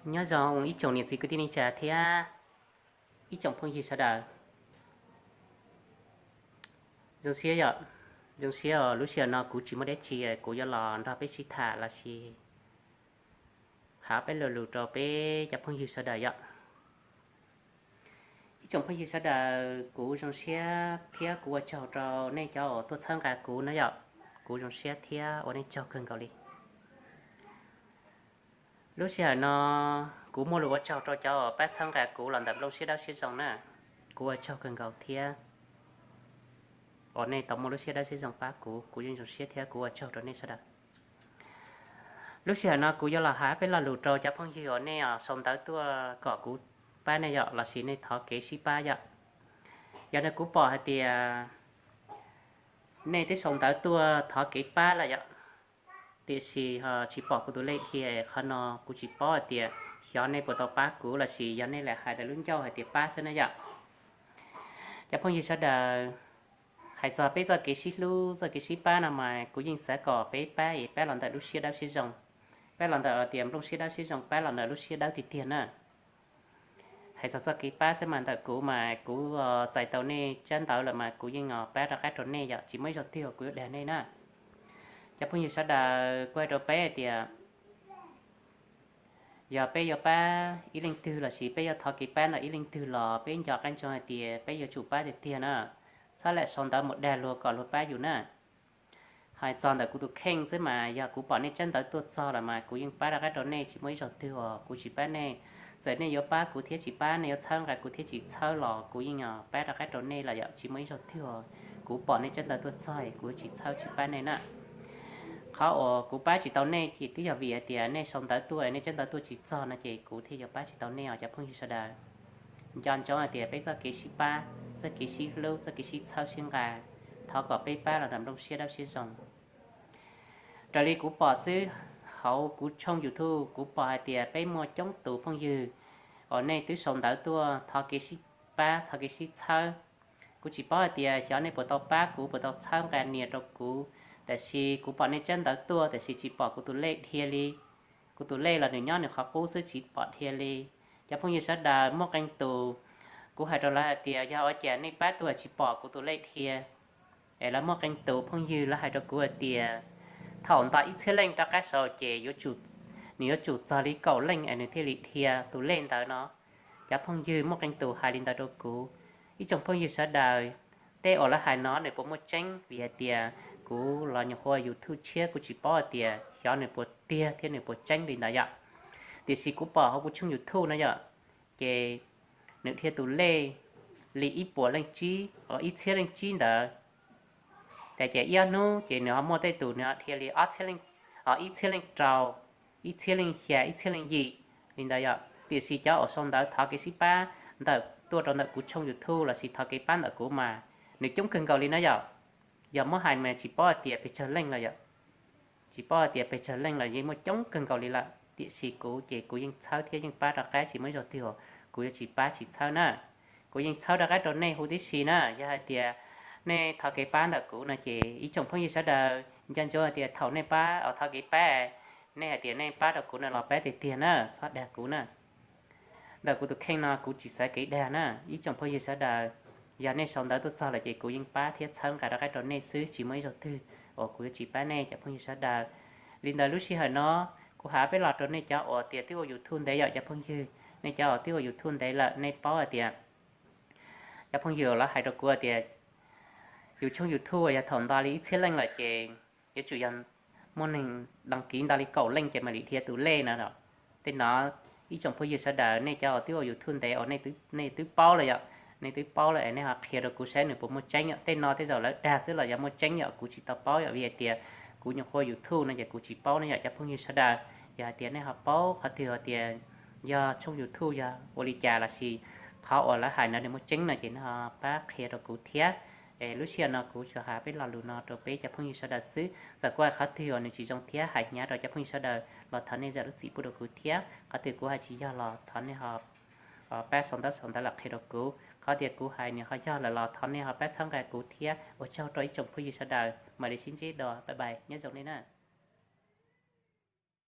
Nyob zoo ib tsoom niam txiv kwv tij neej tsa thiab ib tsoom phooj ywg sawv daws. Zoo siab yom, zoo siab os, lub sij hawm no kuv tsis muaj dab tsi, kuv yuav los nrog peb sib tham los sis hais peb lo lus rau peb cov phooj ywg sawv daws yom. Ib tsoom phooj ywg sawv daws, kuv zoo siab thiab kuv ua tsaug rau nej cov uas tuaj txhawb nqa kuv na yom. Kuv zoo siab thiab ua nej tsaug kawg nkaus li. Lub sij hawm no kuv muaj lus ua tsaug rau cov uas pab txhawb nqa kuv los ntawm nplooj siab dawb siab zoo na. Kuv ua tsaug kawg nkaus thiab uas nej tau muaj lub siab dawb siab zoo pab kuv, kuv yeej zoo siab thiab kuv ua tsaug rau nej sawv daws. Lub sij hawm no kuv yuav los hais peb lo lus rau cov phooj ywg uas nej sau ntawv tuaj kom kuv pab nej yom, los sis nej thov kev sib pab yom. Yog no kuv pom hais tias nej twb sau ntawv tuaj thov kev pab lawm yom, tiam sis tsis pom kuv tus lej dhia, qhov no kuv tsis paub hais tias xyov nej puas tau pab kuv los sis yog nej lam hais ntawm lub ncauj hais tias pab xwb na yom. Cov phooj ywg sawv daws, hais txog peb txoj kev sib hlub txoj kev sib pab no mas kuv yeej xav kom peb pab es pab los ntawm lub siab dawb siab zoo, pab los ntawm tias nplooj siab dawb siab zoo, pab los ntawm lub siab dawb tiag tiag na. Hais txog txoj kev pab xwb mas ntawm kuv mas kuv txais tau nej tsab ntawv lawm mas kuv yeej pab rov qab rau nej yom, tsis muaj ib zaug twg uas kuv yuav dag nej na. Cov phooj ywg sawv daws, kuv hais rau peb hais tias yog peb yuav pab ib leej twg los sis peb yuav thov kev pab ntawm ib leej twg los peb nco qab ntsoov hais tias peb yuav tsum pab tiag tiag na. Txhob lam sau ntawv mus dag luag kom luag pab yus na. Hais txog ntawm kuv tus kheej xwb mas yog kuv pom nej tsab ntawv tuaj txog lawm mas kuv yeej pab rov qab rau nej, tsis muaj ib zaug twg uas kuv tsis pab nej. Txawm nej yuav pab kuv thiab tsis pab, nej yuav txhawb nqa kuv thiab tsis txhawb los kuv yeej pab rov qab rau nej lawm yom, tsis muaj ib zaug twg uas kuv pom nej tsab ntawv tuaj txog kuv tsis txhawb tsis pab nej na. Qhov uas kuv pab tsis tau nej ces twb yog vim hais tias nej sau ntawv tuaj, nej tsab ntawv tuaj tsis txog no ces kuv thiaj yuav pab tsis tau nej os cov phooj ywg sawv daws. Nco ntsoov hais tias peb txoj kev sib pab, txoj kev sib hlub, txoj kev sib txhawb sib nqa, thov kom peb pab los ntawm nplooj siab dawb siab zoo. Raws li kuv pom xwb, hauv kuv tshooj YouTube kuv pom hais tias peb muaj coob tus phooj ywg uas nej twb sau ntawv tuaj thov kev sib pab, thov kev sib txhawb. Kuv tsis paub hais tias xyov nej puas tau pab kuv, puas tau txhawb nqa nias rau kuv, tiam sis kuv pom nej tsab ntawv tuaj tiam sis tsis pom kuv tus lej dhia li. Kuv tus lej los nws nyob nws qhov qub xwb tsis pom dhia li. Cov phooj ywg sawv daws, muaj qee tus kuv hais rau lawv hais tias yog ua cas nej pab tuaj tsis pom kuv tus lej dhia. Es lawv muaj qee tus phooj ywg lawv hais rau kuv hais tias thaum nto ib txhiab leej rov qab saud ces nws yuav tsum txog li kaum leej es nws thiaj li dhia tus lej ntawd no. Cov phooj ywg, muaj qee tus hais li ntawd rau kuv. Ib tsoom phooj ywg sawv daws, tej uas lawv hais no nws puas muaj tseeb? Vim hais tias kuv los nyuam qhuav YouTube tshiab, kuv tsis paub hais tias xyov nws puas tiag thiab nws puas tseeb li ntawd yom. Tiam sis kuv pom hauv kuv tshooj YouTube no yom, ces nws dhia tus lej li ib puas leej tsib, ib txhiab leej tsib ntawd. Ces ib ob hnub ces nws ho muaj tej tus nws ho dhia li ob txhiab, ib txhiab leej rau, ib txhiab leej xya, ib txhiab leej yim li ntawd yom. Tiam sis cov uas sau ntawv thov kev sib pab ntawm tuaj rau ntawm kuv tshooj YouTube los sis thov kev pab ntawm kuv mas nws coob kawg nkaus li na yom. Yog muab hais mas tsis paub hais tias pes tsawg leej lawm yom. Tsis paub hais tias pes tsawg leej lawm, yeej muaj coob kawg nkaus li lawm. Tiam sis kuv ces kuv yeej txhawb thiab yeej pab rov qab, tsis muaj ib zaug twg uas kuv yuav tsis pab tsis txhawb na. Kuv yeej txhawb rov qab rau nej huv tib si na. Yog hais tias nej thov kev pab ntawm kuv no ces ib tsoom phooj ywg sawv daws nco ntsoov hais tias thaum nej pab, thov kev pab, nej hais tias nej pab rau kuv no los pab tiag tiag na, txhob dag kuv na. Ntawm kuv tus kheej no kuv tsis xav kev dag na. Ib tsoom phooj ywg sawv daws, yog nej sau ntawv tuaj txog lawm ces kuv yeej pab thiab txhawb nqa rov qab rau nej xwb, tsis muaj ib zaug twg uas kuv yuav tsis pab nej cov phooj ywg sawv daws. Li ntawd lub sij hawm no kuv hais peb los rau nej cov uas tias twb ua YouTube ntev yom cov phooj ywg. Nej cov uas twb ua YouTube ntev lawm nej paub hais tias cov phooj ywg lawv hais rau kuv hais tias yus tshooj YouTube yog thaum nto li ib txhiab leej lawm ces yuav tsum yog muaj neeg đăng ký nto li kaum leej ces mam li dhia tus lej no. Tej no ib tsoom phooj ywg sawv daws, nej cov uas twb ua YouTube ntev uas nej twb paub lawm yom, nej twb paub lawm es nej ho qhia rau kuv saib nws puas muaj tseeb yom. Tej no tej zaum lawv dag xwb los yog muaj tseeb yom, kuv tsis tau paub yom, vim hais tias kuv nyuam qhuav YouTube no ces kuv tsis paub ne yom cov phooj ywg sawv daws. Yog hais tias nej ho paub qhov twg hais tias yog tshooj YouTube yog ua li cas los sis qhov uas lawv hais ntawd nws muaj tseeb no ces nej ho pab qhia rau kuv thiab. Es lub sij hawm no kuv tsuas hais peb lo lus no rau peb cov phooj ywg sawv daws xwb. Txawm kuv hais qhov twg uas nws tsis zoo thiab hais hnyav rau cov phooj ywg sawv daws los thov nej zam lub txim pub rau kuv thiab. Qhov twg kuv hais tsis yog los thov nej ho pab sau ntawv sau ntawv los qhia rau kuv. Qhov tias kuv hais nws ho yog lawm los thov nej ho pab txhawb nqa kuv thiab. Ua tsaug rau ib tsoom phooj ywg sawv daws, mam li sib ntsib dua, bye bye, nyob zoo nej na.